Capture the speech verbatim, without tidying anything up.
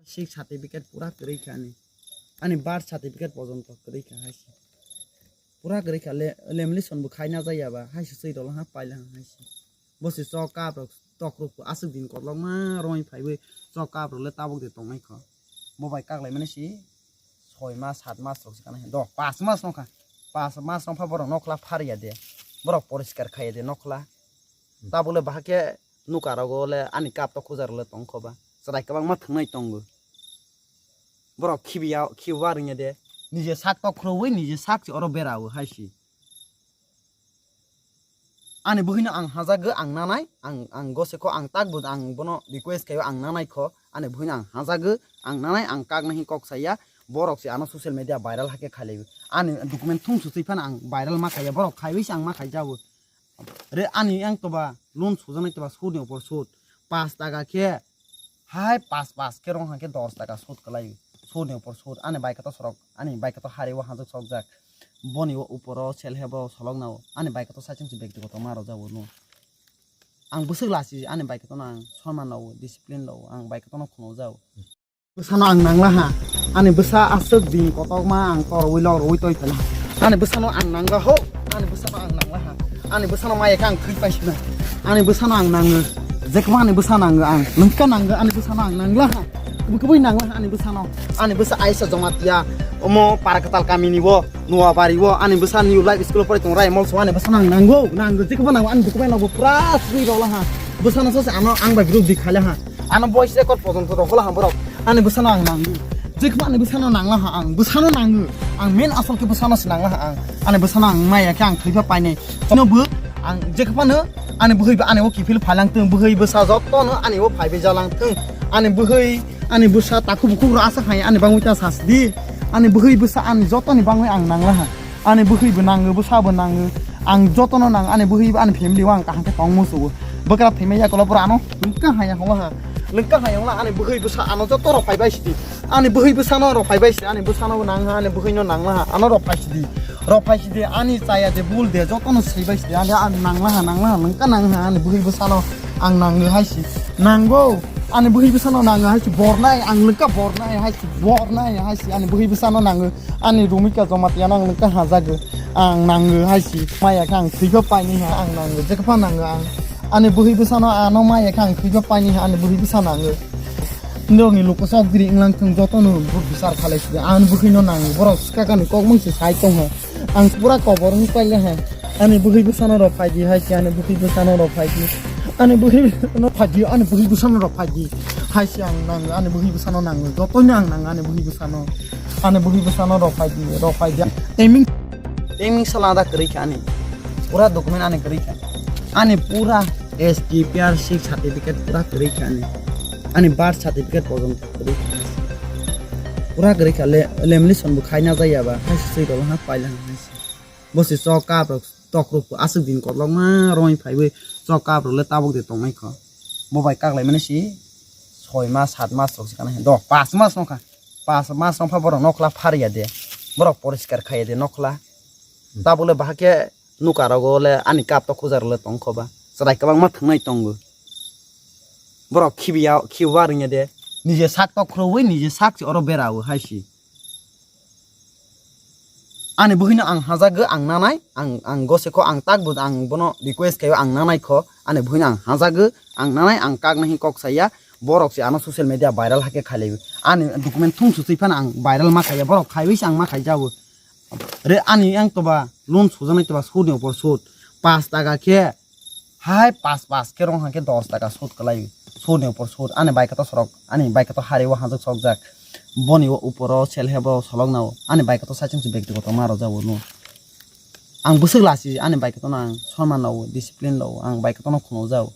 Sik certificate pura kwrwi kha ani. Ani birth certificate pojonto kwrwi kha hai se. Pura kwrwi kha le, lamination bo khai na jaya ba, hai se swi rwla ha paila ha hai se. Bo se chok kap rok tok rok aswk din kotlok ma roi phaiwi chok kap rok le tabuk de tongnai kho. Bo bai kak lai mani se soi mas, sat mas rok se kana he. Do, pas mas no kha. Pas mas no pha borok nokla phar ya de. Borok poriskar khai ya de nokla. Tabuk le bahai khe nuka rogo le ani kap to khujar le tong kho ba. Chwrai kwbangma thwngnai tongo. Borok khibiya, khiba rwngya de. Nije sak to khrowi, nije sak se oro berawo hai se. Ani buhino ang hajagwi ang nanai, ang, ang gose kho, ang tak bo, ang bono request khaio, ang nanai kho. Ani buhino ang hajagwi ang nanai, ang kakna hi kok saya. Borok se ano social media viral hake khalaiwi. Ani document thung suchwi phano ang viral ma khaiya, borok khaiwi se ang ma khaijago. Re ani yang toba loan sujaknai toba sud ni upor sud. Pas taka khe hai pas pas khe rong hangkhe dos taka sud kwlai. Sud ni upor sud. Ani bike to sorok, ani bike to hari o hanjak sokjak. Boni o upor o self help o solok nao. Ani bike to saichung se bektigoto ma rojak o no. Ang bwswk lasi ani bike to no ang sonman rw, discipline rw, ang bike to no khunujak. Bwsano ang nangla ha. Ani bwsa aswk din kotorma ang torwi lok rwi toi phela. Ani bwsano ang nangla ho. Ani bwsano ang nangla ha. Ani bwsano maya khe ang thwi paisina. Ani bwsano ang nango. Jekma ani bwsa nango ang. Lengka nango ani bwsano ang nangla ha. Kubui kubui nangla ha ani bwsano. Ani bwsa Aisha Jamatia. Omo Parakatal kamini bo. Nuabari o ani bwsa New Life School o pori tong rai mol so ani bwsano ang nango. Nango jekma nango ani bwsa nango pura swi rokla ha. Bwsano sose ano ang bai group di khaila ha. Ano voice record pojonto rokhola ha borok. Ani bwsano ang nango. Jekma ani bwsano nangla ha ang. Bwsano nango. Ang main asol khe bwsano se nangla ha ang. Ani bwsano ang maya khe ang thwiba painai. Chino bo ang jekma no ani bwhwi ba ani o kiphil phailang thung. Bwhwi bwsa joto no ani o phaibai jalang thung. Ani bwhwi ani bwsa takhuk bukhuk rasa hai ani bangwi ta sasdi. Ani bwhwi bwsa ani joto ni bangwi ang nangla ha. Ani bwhwi bo nango, bwsa bo nango. Ang jotono nang, ani bwhwi bo ani family o ang kaham khe tong musugo. Bwkra thwima yakulo pura ano lengka haya hongla ha. Lengka haya hongla ani bwhwi bwsa ano joto rok phaibai sidi. Ani bwhwi bwsano rok phaibai sidi. Ani bwsano bo nang ha, ani bwhwino nangla ha. Ano rok phai sidi. Rok phai sidi. Ani chaya de bul de jotono saibai sidi. Ani, ani nangla ha, nangla ha, lengka nang ha. Ani bwhwi bwsano ang nango hai si. Nango. Ani bwhwi bwsano nango hai si. Bornai, ang lengka bornai hai si. Bornai hai si. Ani bwhwi bwsano nango. Ani Rumika Jamatia no ang nokha hajago. Ang nango hai si. Maya khe ang thwiba paini ha ang nango. Jekha pha nango ang. Ani bwhwi bwsano ano maya khe ang thwiba paini ha ani bwhwi bwsa nango. Norokni luku sok diri wnglang thung jotono bwrwi bichar khalai si. Ani bwhwino nango. Borok swkakani kok mung se sai tong ha. Ang pura kobor wng paile ha. Ani bwhwi bwsano rok phaidi hai si ani bwhwi bwsano rok phaidi. Ani bwhwi bwsano phaidi ani bwhwi bwsano rok phaidi. Hai si ang nango ani bwhwi bwsano nango. Jotono ang nango ani bwhwi bwsano. Ani bwhwi bwsano rok phaidi, rok phaidi. Timing, timing sala da kwrwi kha ani. Pura document ani kwrwi kha. Ani pura S T P R six certificate pura kwrwi kha ani. Ani birth certificate pojonto kwrwi kha. Pura kwrwi kha le, lamination bo khai na jaya ba. Hai se swi rwla ha paila ha hai se. Bo se chok kap rok tok rok aswk din kotlok ma roi phaiwi chok kap rok le tabuk de tongnai kho. Bo bai kak lai mani si soi mas, sat mas rok se kana he. Do, pas mas no kha. Pas mas no pha borok nokla phar ya de. Borok poriskar khai ya de nokla. Tabuk le bahai khe nuka rogo le ani kap to khujar le tong kho ba. Chwrai kwbangma thwngnai tongo. Borok khibiya, khiba rwngya de. Nije sak to khrowi, nije sak se oro berawo hai si. Ani bwhwino ang hajago, ang nanai, ang, ang gose kho, ang tak bo, ang bono request khaio, ang nanai kho, ani bwhwino ang hajago, ang nanai, ang kakna hi kok saya, borok se ano social media viral hake khalaiwi, ani document thung suchwi phano ang viral ma khaiya, borok khaiwi se ang ma khaijago. Re ani yang toba loan sujaknai toba sud ni upor sud, pas taka khe, Hai pas pas khe rong hangkhe dos taka sud kwlai. Sud ni upor sud. Ani bike to sorok. Ani bike to hari o hanjak sokjak. Boni o upor o self help o solok nao. Ani bike to saichung se bektigoto ma rojak o no. Ang bwswk lasi ani bike to no ang sonman rw, discipline rw. Ang bike to no khunujak.